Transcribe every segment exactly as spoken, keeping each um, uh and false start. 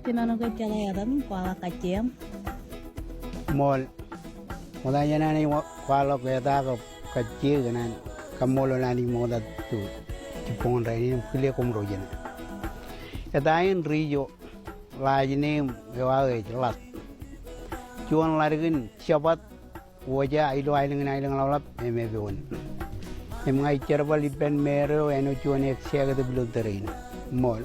Eṃṃan ke jeḷā etan, kwaḷọk kajjieṃ? Ṃool. Ṃokta jān an ej wa-, kwaḷọk eta kab kajjie kōn an kaṃṃoolol Anij ṃokta tok jibboñ in rainin im kile koṃro jān. Eta in Rijo, last name eo aō ej Ḷat. Juon ḷaddik in Jabōt, Wōja, ilo aelōñ in Aelōñḷapḷap im Epoon. Im ña ij jerbal ippān mayor eo āinwōt juon executive ilo tōre in. Ṃool.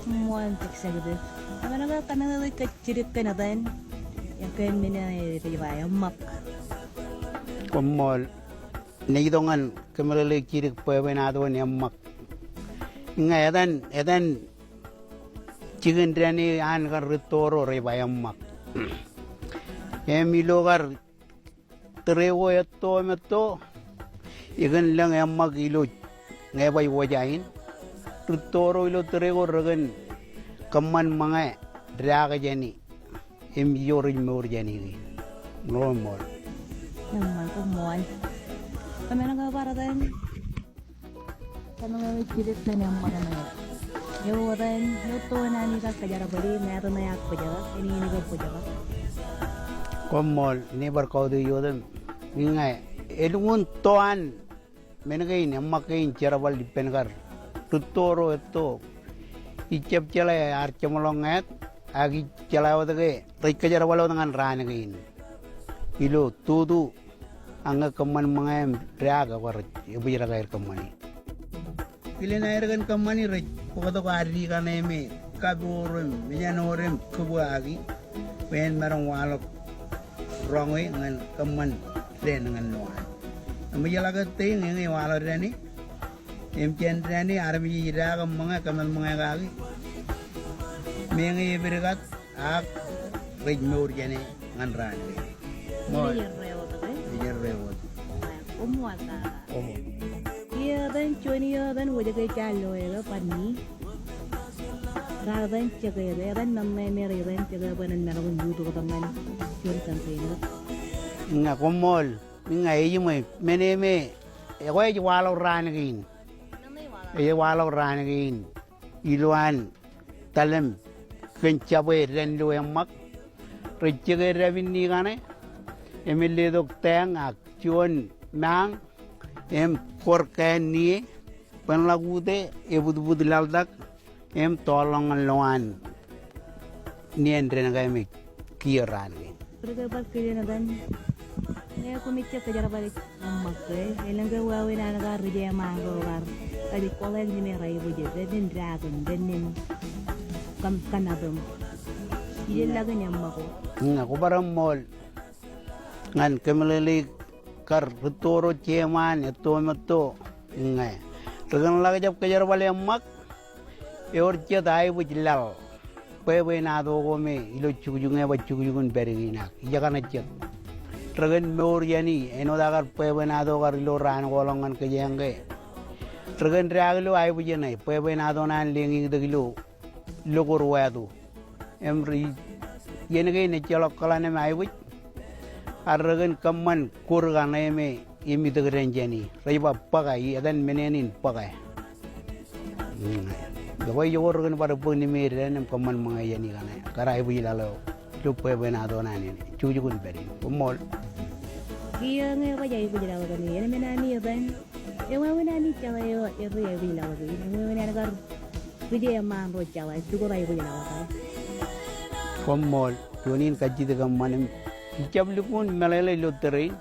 Ṃool executive. Eṃṃan ke kōmeḷeḷeik kōj jidik kōn etan, ekwe men eo rej ba eṃṃak? Koṃṃool. Ij itok ñan kōmeḷeḷeik jidik bwebwenato in eṃṃak. Ñe etan, etan jikin dān e an kar rūtto ro rej ba eṃṃak. Im ilo kar tōre ko etto im etto, ikōn lōñ eṃṃak ilo ñe baj Wōja in. Rūtto ro ilo tōre ko rekōn kōṃṃan ṃōñā, daak jāni, im ijo rej mour jāni kein. Ro ṃool. Eṃṃan, koṃṃool. Kōmeḷeḷeik bar etan. Kōmeḷeḷeik jidik kōn eṃṃak eo. Eo etan, eo etto in an ikar kōjerbali, ñe etan eo ak bōjrak, āne in ikar bōjrak. Koṃṃool, ij bar kautiej iotem. Ñe, elukkuun to an men kein, eṃṃak kein jerbal ippān kar rūtto ro etto. Ij jab jeḷā ear jeṃḷọk ñāāt, ak ij jeḷā wōt ke rej kōjerbal wōt ñan raan kein. Ilo tutu, ak ñe kōṃṃan ṃōñā im daak, ekwe rej ebōjrak aer kōṃṃani. Kilen aer kōn kōṃṃani rej bōktok ad di kaṇe me kapoor im mejanoor im kōbwe aki, bwe en maroñ waḷọk roñe ñan kōṃṃan dān ñan lowaan. Im ej ḷak ettā in, ñe ewaḷọk dān e, im jān dān e armej ej daak im ṃōñā, kōmat ṃōñā kaki, meñe epād kat, ak rej mour jāne ñan raan kein. Ṃool. Ej erreo wōt, e? Ej erreo wōt. Koṃṃool kaka. Koṃṃool. Iiō etan, juon iiō etan, wōjke ej jab lo eo, Banni. Raar etan jeke, etan ṃōñā me rej etan jeke bwe ren maroñ in itok tok ñan juon campaign eo. Ña koṃṃool, ña ejiṃwe, men e me, ekwe ej waḷọk raan kein. Ej waḷọk raan kein. Ilo an talem kōn jabwe dān lo eṃṃak. Rej jeke dāpinni kaṇe, im letok taañ ak juon mañ, im kor kain nie, bōnḷọk ute, ebutbut laḷtak, im tọọrḷọk ñan lowaan nien dān ko me kiiō raan kein. Bar ke bar kilen etan. Ñe koṃij jab kōjerbal eṃṃak ke, elōñ ke wāween an kar ri jeṃaan ro kar, kar ej kọḷeeḷ ñan e rej aikuj, ren daak im ren kōm, kōmat im. Ij lōñ in eṃṃak ko. Ña kobar ṃool ñan kōmeḷeḷeik kar rūtto ro jeṃaan etto im etto. Ñe rekōn ḷak jab kōjerbal eṃṃak, ewōr jet aebōj laḷ bwebwenato ko me ilo jukjuk ñe ba jukjuk in pād kein ak ijekaṇe jet. Rekōn mour jāni, āinwōt ak kar bwebwenato kar ilo raan ko ḷọk ñan kōjeañ ke. Rekōn daak ilo aebōj eṇ, bwebwenato ṇe an leñiōktok ilo lokor wāto. Im ri, iien kein ejjeḷọk kōḷan im aebōj. Ak rekōn kōṃṃan kor kaṇe me im itok dān jāni. Rej ba bōke, etan men eṇ in bōke. Mm. Ekwe ijoko rekōn bar bōk nimeeid dān im kōṃṃan ṃōñā jāni kaṇe. Kar aebōj laḷ eo ilo bwebwenato ṇe an eṇ. Jukjuk in pād in. Koṃṃool. Kiiō ñe baj aebōj laḷ kein, eṇ men ami etan. Ewāween an jeḷā eo erreo aebōj laḷ kein. Ewāween an kar ri jeṃaan ro jeḷā, jukot aebōj laḷ kein. Koṃṃool, juon in kajjitōk eṃṃan im ij jab lukkuun meḷeḷe ilo tōre in.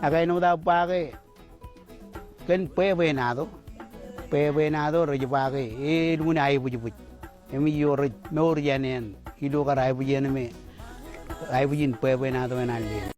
Ak āinwōt aō ba ke kōn bwebwenato. Bwebwenato rej ba ke elukkuun aebōjbōj. Im ijo rej mour jān eṇ ilo kar aebōj eṇ me, aebōj in bwebwenato eṇ an lein.